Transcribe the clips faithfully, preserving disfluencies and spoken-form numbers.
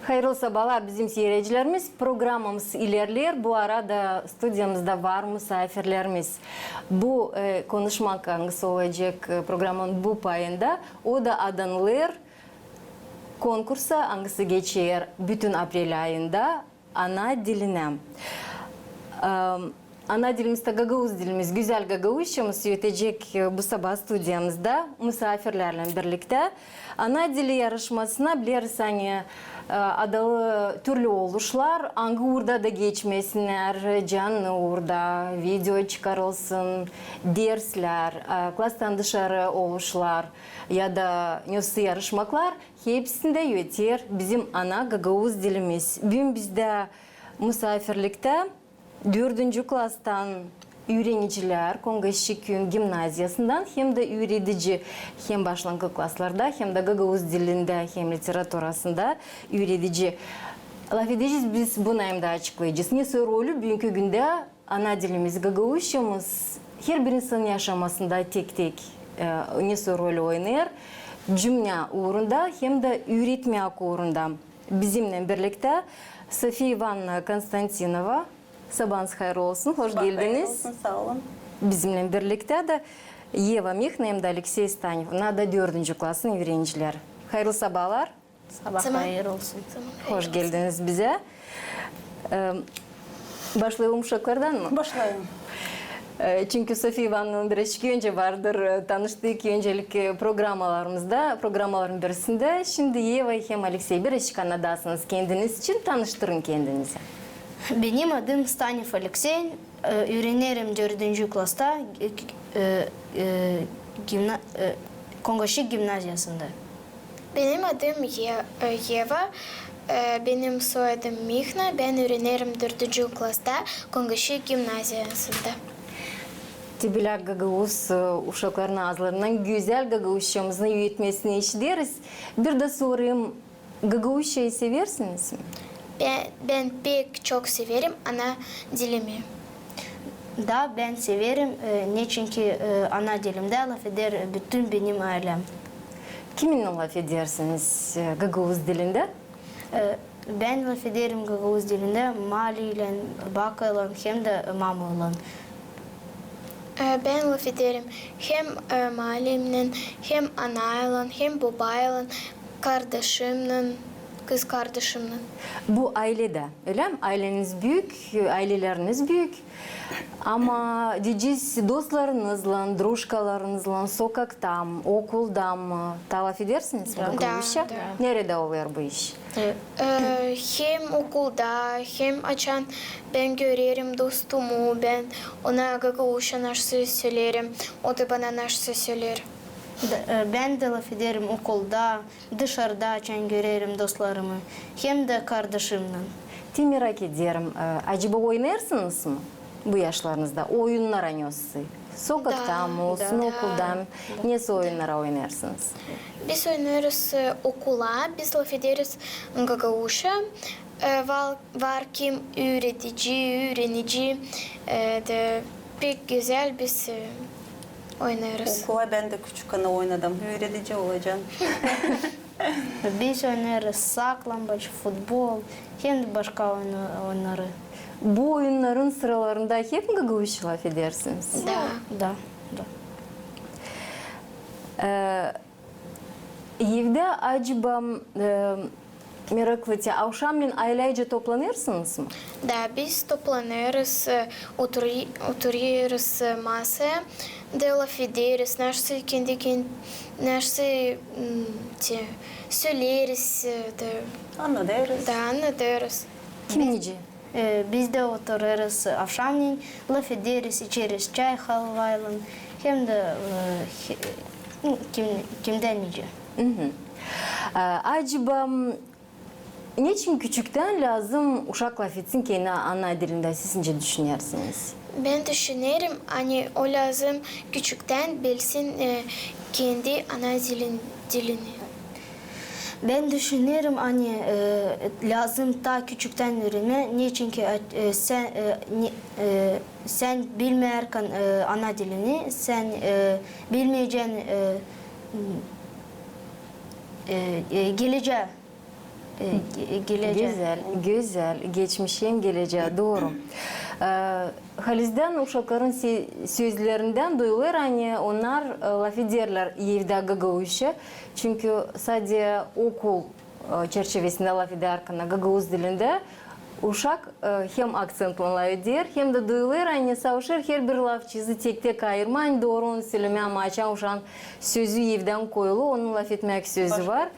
Hayırlı sabaalar, bizim siiredicilerimiz. Programamız ilerleer. Bu arada studiyamızda var musaafirlerimiz. Bu, e, konuşmak, angısı olacek, e, programanın bu payında, o da adanılêr konkursa, angısı geçer bütün aprel ayında, ana dilinä. Em, ana dilimiz tä gagauz dilimiz, gözäl gagauzçamız üüredecek, e, bu sabaa studiyamızda musaafirlerlän birliktä. Ana dili yarışmasına, bileriz, ani, e, adalı türlü oluşlar, angı uurda da geçmesinnär, canlı uurda, video çıkarılsın, derslär, e, klastan dışarı oluşlar ya da nesä yarışmaklar, hepsindä üüreter bizim ana gagauz dilimiz. Büün bizdä musaafirliktä dördüncü klastan üürenicilär Kongaççı-Küüyün gimnaziyasından, hem dä üüredici hem başlangıç klaslarda, hem dä gagauz dilindä, hem literaturasında üüredici. Lafedecez biz buna hem dä açıklayacez, nesä rolü büünkü gündä ana dilimiz, gagauzçamız, herbir insanın yaşamasında tek-tek, e, nesä rolü oynêêr cümnä uurunda hem dä üüretmäk uurunda. Bizimnän birliktä Sofiya İvanna Konstantinova. Sabaanız hayırlı olsun, hoş geldiniz. Sabaa hayır olsun, saa olun. Bizimnän birliktä dä Eva Mihna hem dä Aleksey Stanev, bunnar da dördüncü klasın üürenicilär. Hayırlı sabaalar. Sabaa hayır olsun. Hoş geldiniz bizä. E, başlayalım uşaklardan mı? Başlayalım. E, çünkü Sofiya İvannanı birazçık öncä vardır, e, tanıştık öncelik, e, programalarımızda, programaların birisindä. Şindi Eva hem Aleksey, birazçık annadasınız kendiniz için, tanıştırın kendinizi. Benim adım Stanev Aleksey, e, üürenerim dördüncü klasta, e, e, e, gimna-, e, Kongaççı gimnaziyasında. Benim adım Ye-, e, Eva. E, benim soyadım Mihna. Bän üürenerim dördüncü klasta Kongaççı gimnaziyasında. Te bölä gagauz, e, uşakların aazlarından gözäl gagauzçamızın üüretmesini işideriz. Bir dä sorayım, gagauzçayı seversiniz mi? Bän, bän pek çok severim ana dilimi. Da, bän severim, e, neçinki, e, ana dilimdä lafeder bütün benim aylem. Kiminnän lafedersiniz, e, gagauz dilindä? E, bän lafederim gagauz dilindä maaleylän, bakaylän hem dä mamoylän. E, bän lafederim hem, e, maaleymnän, hem anaylan, hem bobaylan, kardaşımnan, kızkardaşımnan. Bu ayledä, ölä mi? Ayleniz büük, ayleleriniz büük. Ama deyecez, dostlarınızlan, drujkalarınızlan, sokakta mı, okulda mı, taa lafedersiniz mi gagauzça? Da, da. Neredä olêr bu iş? E, hem okulda, hem açan bän görerim dostumu, bän ona gagauzça nasıl söleerim, o da bana nasıl söleer. Da, e, bän dä lafederim okulda, dışarda, açan görerim dostlarımı, hem dä kardaşımnan. Te merak ederim, e, acaba oynêêrsınız mı bu yaşlarınızda oyunnara nesä? Sokakta mı olsun, okulda mı? Nesä oyunnara oynêêrsınız? Biz oynêêrız, e, okula, biz lafederiz gagauzça. E, var, var kim üüredici, üürenici, e, da pek gözäl biz, e, oynêêrız. Okula bän dä küçükkän oynadım. Üüredici olacam. Biz oynêêrız saklambaç, futbol, hem dä başka oyun-, oyunnarı. Bu oyunnarın sıralarında hep mi gagauzça lafedersiniz? Da. Da, da. E, evdä acaba, e, meraklı, te avşamnän aylece toplanêrsınız mı? Da, biz toplanêrız, e, otury-, oturêrız, e, masaya da lafederiz, nasıl kendi ken-, nasıl, m, te, söleeriz, e, da annadêrız. Da annadêrız. Kim nicä? E, biz dä oturêrız avşamnän, lafederiz, içeriz çay halvaylan, hem dä, e, he-, kim, kimdä nicä. E, acaba, m, neçin küçüktän lääzım uşak lafetsin kendi ana dilindä, siz nicä düşünersiniz? Bän düşünerim, ani o lääzım küçüktän bilsin, e, kendi ana dilin-, dilini. Bän düşünerim, ani, e, lääzım taa küçüktän üürenmää, neçinki, e, sän, e, ne, e, sän bilmeerkän, e, ana dilini, sän, e, bilmeyecän, e, e, e, gelecää E, ge-, gelecää. Gözäl, gözäl. Geçmişi hem gelecää, dooru. E, halizdän uşakların sö-, sözlerindän duyulêr, ani onnar, e, lafederlär evdä gagauzça. Çünkü sade okul, e, çerçivesindä lafedärkän gagauz dilindä uşak, e, hem akţentlan lafeder, hem dä duyulêr, ani savaşêr herbir lafçıızı tek-tek ayırmaa, ani dooru onu sölemää, ama açan uşaan sözü evdän koyulu, onun lafetmäk sözü var.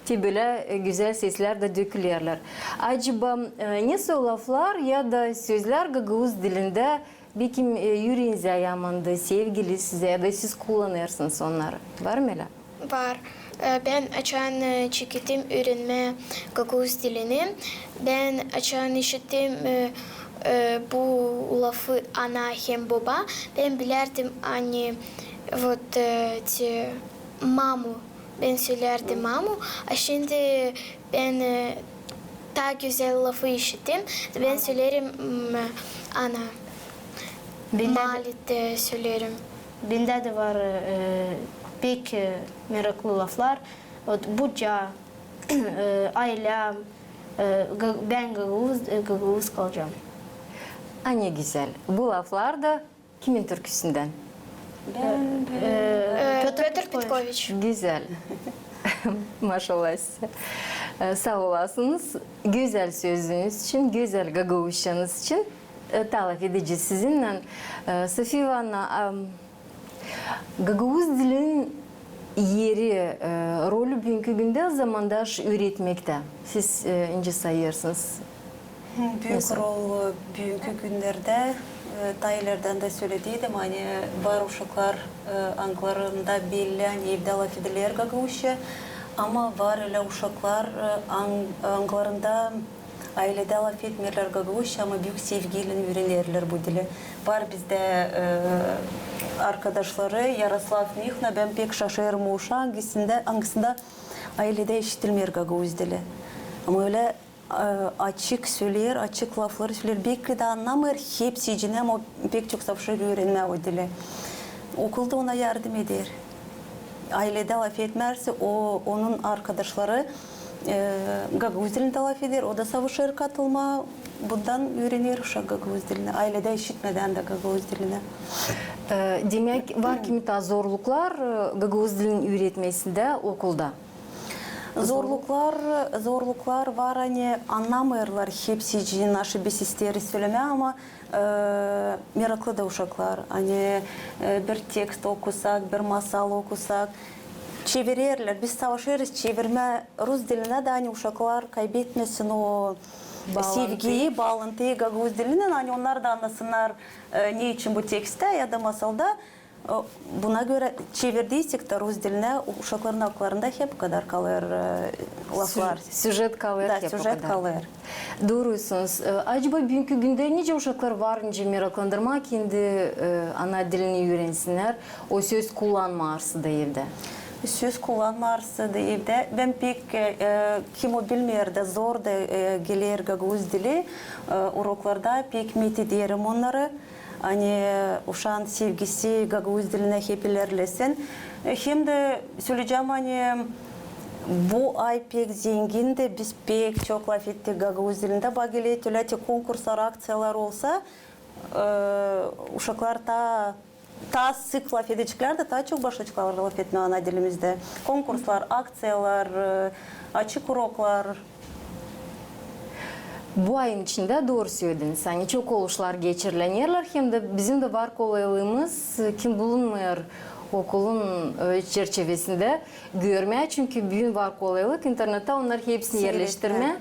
Te bölä, e, gözäl seslär dä dökülerlär. Acaba, e, nesoy laflar ya da sözlär gagauz dilindä, bekim, e, üreeniz yamandı, sevgili sizä, ya da siz kullanêrsınız onnarı? Var mı ölä? Var. E, bän açan, e, çekettim üürenmää gagauz dilini, bän açan işittim, e, e, bu lafı ana hem boba, bän bilärdim, ani, vot, e, te, mamu, bän sölärdim mamu, a şindi bän, e, taa gözäl lafı işittim, bän söleerim, m, ana. Bendä dä, mali dä söleerim. Bendä dä var, e, pek, e, meraklı laflar. Vot, buca, e, aylää, e, ga-, bän gagauz, e, gagauz kalacam. A ne gözäl. Bu laflar da kimin türküsündän? Bän, e, e, Pötr Petkoviç. Gözäl. Maşallah sizä. E, saa olasınız gözäl sözünüz için, gözäl gagauzçanız için. E, taa lafedecez sizinnän. E, Sofiya İvanna, am, gagauz dilin eri, e, rolü büünkü gündä zamandaş üüretmektä siz, e, nicä sayêrsınız? Büük rol, e, büünkü günnerdä, e, taa ilerdän dä sölediydim, ani var uşaklar, e, angılarında belli, ani evdä lafederlär gagauzça, ama var ölä uşaklar, e, ang-, angılarında ayledä lafetmeerlär gagauzça, ama büük sevgiylän üürenerlär bu dili. Var bizdä, e, arkadaşları, Yaroslav Mihna, bän pek şaşêrım o uşaa, angısında, angısında ayledä işitilmeer gagauz dili. Ama ölä, e, açık söleer, açık lafları söleer. Beki dä annamêêr hepsicinä, ama o pek çok savaşêr üürenmää o dili. Okulda ona yardım eder. Ayledä lafetmärse, o, onun arkadaşları, e, gagauz dilindä lafeder, o da savaşêr katılmaa, bundan üürener uşak gagauz dilinä. Ayledä işitmedän dä gagauz dilinä. E, demäk, var kimi taa zorluklar, e, gagauz dilin üüretmesindä okulda? Zorluklar, zorluklar var, ani annamêêrlar hepsicii, naşı biz isteeriz sölemää, ama, e, meraklı da uşaklar. Ani, e, bir tekst okusak, bir masal okusak, çevirerlär. Biz savaşêrız çevirmää rus dilinä dä, ani uşaklar kaybetmesin o sevgiyi, baalantıyı gagauz dilindän, ani onnar da annasınnar, e, ne için bu tekstttä ya da masalda. E, buna görä çevirdiysek dä rus dilinä, uşakların akıllarında hep o kadar kalêr, e, laflar. Süj-, süjet kalêr hep o kadar. Da, süjet kalêr. Dooruysunuz. E, acaba büünkü gündä nicä uşaklar var nicä meraklandırmaa kendi, e, ana dilini üürensinnär, o söz kullanma arası da evdä? Söz kullanma arası da evdä. Bän pek, e, e, kim o bilmeer dä, zor da, e, geler gagauz dili, e, uroklarda pek met ederim onnarı. Ani uşaan sevgisi gagauz dilinä hep ilerlesin. E, hem dä söleyecäm, ani bu ay pek zengindi, biz pek çok lafettik gagauz dilindä. Bak, ölä te konkurs, akţiyalar olsa, e, uşaklar taa, taa sık lafedeceklär dä taa çok başlayaceklar lafetmää ana dilimizdä. Konkurslar, akţiyalar, e, açık uroklar. Bu ayın içindä, dooru sölediniz, ani çok oluşlar geçirilenerlär, hem dä bizim dä var kolaylığımız, kim bulunmêêr okulun, e, çerçivesindä görmää, çünkü büün var kolaylık internettä onnar hepsini erleştirmää.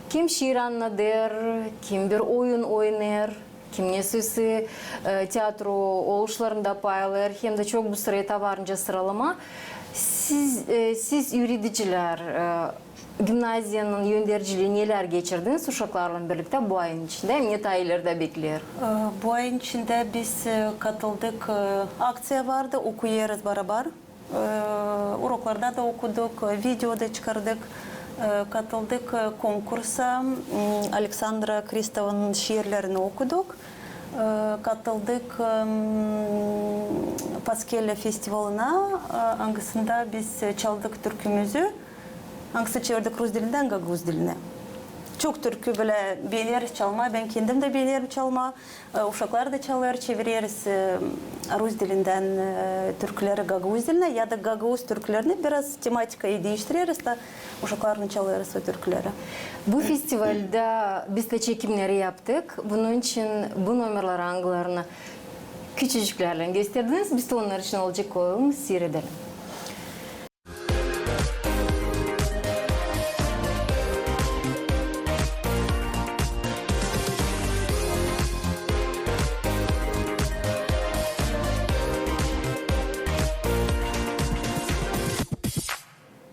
Kim şiir annadêr, kim bir oyun oynêêr, kim ne sesi, e, teatro oluşlarında pay alêr, hem dä çok bu sırada var nicä sıralama. Siz, e, siz üüredicilär, e, gimnaziyanın önderciliini nelär geçirdiniz uşaklarlan birliktä bu ayın içindä, hem ne taa ilerä bekleer? E, bu ayın içindä biz, e, katıldık, e, akţiya vardı, Okuyêrız barabar. E, uroklarda da okuduk, e, video da çıkardık, e, katıldık, e, konkursa, m, Aleksandra Kristovanın şiirlerini okuduk. E, katıldık, e, m, Paskelya festivalına, e, angısında biz, e, çaldık türkümüzü. Angısı çevirdik rus dilindän gagauz dilinä. Çok türkü bölä beeneriz çalmaa, bän kendim dä beenerim çalmaa. E, uşaklar da çalêr, çevireriz, e, rus dilindän, e, türküleri gagauz dilinä ya da gagauz türkülerini biraz tematikayı diiştireriz da uşaklarlan çalêrız o türküleri. Bu festivaldä biz dä çekimneri yaptık. Bunun için bu nomerleri, angılarını küçücüklärlän gösterdiniz, biz dä onnar için olacek koyalım, siiredelim.